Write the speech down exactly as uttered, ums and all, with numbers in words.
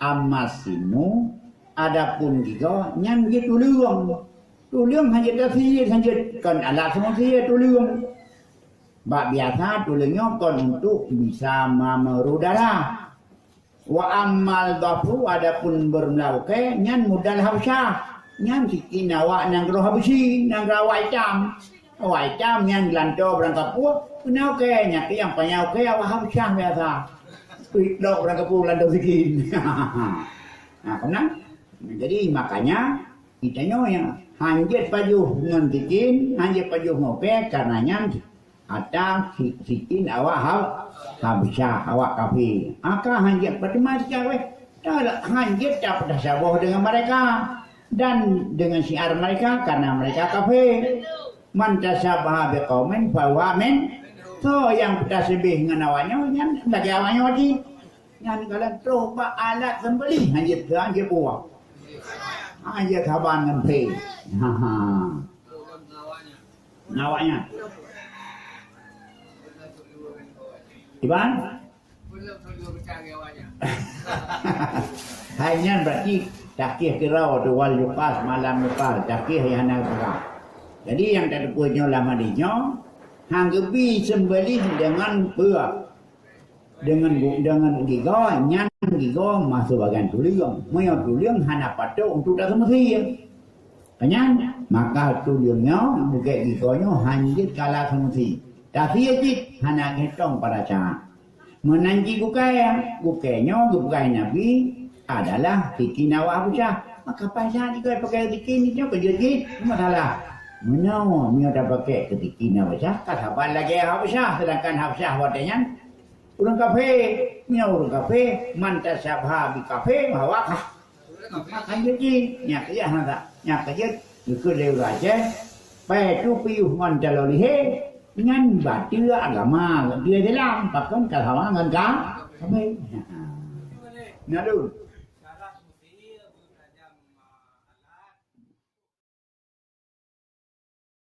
Amma sinnu, adapun gigoe, nyan jeuet tuleueng. Tuleueng hana jeuet tasie, hana jeuet kon alat seumeusie tuleueng. Bak biasa tuleueng nyoe kon untuk bisa mameurudalah. Wa ammal dhafru, adapun beureulah ukée, nyan mudal Habsyah. Nyan sikin awak nanggroe Habsyi, nanggroe awak itam. Awak itam nyan geulantoe barang kapeue, peuna ukée, nyan keuh nyang panyang ukée awak Habsyah biasa. Pih lok barang kapeue geulantoe sikin. Nah, keunan. Jadi, makanya, geutanyoe nyang hanjeuet pajoh ngon sikin, hanjeuet pajoh ngon ukée, karena nyan atra si-, sikin awak Hab-, Habsyah, awak kafé. Maka hanjeuet peuteuma syiar wéh. Dah hanjeuet tapeusaboh dengan mereka dan dengan syiar mereka, karena mereka kafé. Man tasyabaha biqaumin fahuwa min. Soe nyang peutasyaboh ngon awak nyoe, nyan lagée awak nyoe cit. Nyan kalon troh bak alat seumbeuléh, hanjeuet, hanjeuet buah. Hanjeuet saban ngon phé. Ha, ha. Ngon awak nyan. Iban? Hai nyan berarti takhir keudroe tu, wal yuqas, malam yuqas, takhir nyang hana peugah. Jadi nyang tateupeue nyoe lam hadis nyoe, han geubi seumbeuléh deungon peue? Deungon gu-, deungon gigoe, nyan gigoe masôk bagian tuleueng. Meunyoe tuleueng hana patôt untuk taseumeusie. Nyan, maka tuleueng nyoe, bukét gigoe nyoe hanjeuet kala seumeusie. Tasie cit hana geuhitong pada saat. Meunan cit bukée, bukée nyoe geupeugah Nabi adalah sikin awak Habsyah. Maka paih saat jigoe pakai sikin nyoe keujeuet jih, masalah. Meunyoe, meunyoe tapakai keu sikin Habsyah, ka saban lagée Habsyah, sedangkan Habsyah watée nyan ureuëng kafé. Meunyoe ureuëng kafé, man tasyabaha bi kafé, bahwa kah Maka jeuet jih, nyak jeuet hana, nyak jeuet geukheun lé ureuëng Aceh, pai tu piôh ngon taloe lihé, nyan bateue agama, bateue Islam, pakon ka sama ngon ka, kafé. Na lôn.